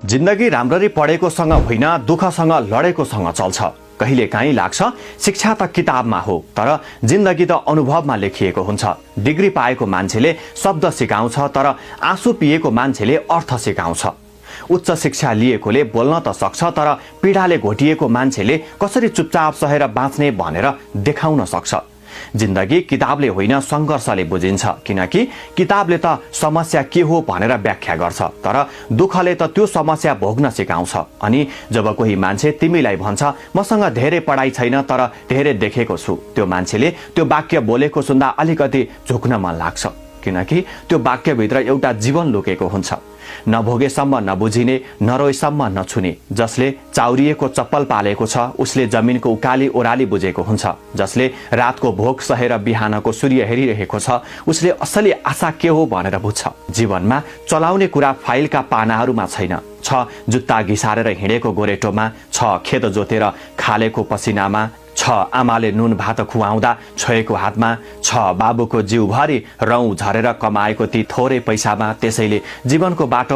जिन्दगी राम्ररी पढेकोसँग होइन दुःखसँग लडेकोसँग चल्छ। कहिलेकाहीँ लाग्छ शिक्षा त किताबमा हो, तर जिन्दगी त अनुभवमा लेखिएको हुन्छ। डिग्री पाएको मान्छेले शब्द सिकाउँछ, तर आँसु पिएको मान्छेले अर्थ सिकाउँछ। उच्च शिक्षा लिएकोले बोल्न त सक्छ, तर पीडाले घोटिएको मान्छेले कसरी चुपचाप सहेर बाँच्ने भनेर देखाउन सक्छ। जिन्दगी किताबले होइन संघर्षले बुझिन्छ, किनकि किताबले त समस्या के हो भनेर व्याख्या गर्छ, तर दुःखले त त्यो समस्या भोग्न सिकाउँछ। अनि जब कोही मान्छे तिमीलाई भन्छ मसँग धेरै पढाइ छैन तर धेरै देखेको छु, त्यो मान्छेले त्यो वाक्य बोलेको सुन्दा अलिकति झुक्न मन लाग्छ, किनकि त्यो वाक्यभित्र एउटा जीवन लुकेको हुन्छ। नभोगेसम्म नबुझिने, नरोएसम्म नछुने। जसले चाउरिएको चप्पल पालेको छ उसले जमिनको उकाली ओराली बुझेको हुन्छ। जसले रातको भोक सहेर बिहानको सूर्य हेरिरहेको छ उसले असली आशा के हो भनेर बुझ्छ। जीवनमा चलाउने कुरा फाइलका पानाहरूमा छैन, छ जुत्ता घिसारेर हिँडेको गोरेटोमा, छ खेत जोतेर खालेको पसिनामा, छ आमाले नुन भात खुवाउँदा छोएको हातमा, छ बाबुको जिउभरि रौँ झरेर कमाएको ती थोरै पैसामा। त्यसैले जीवनको बाटोमा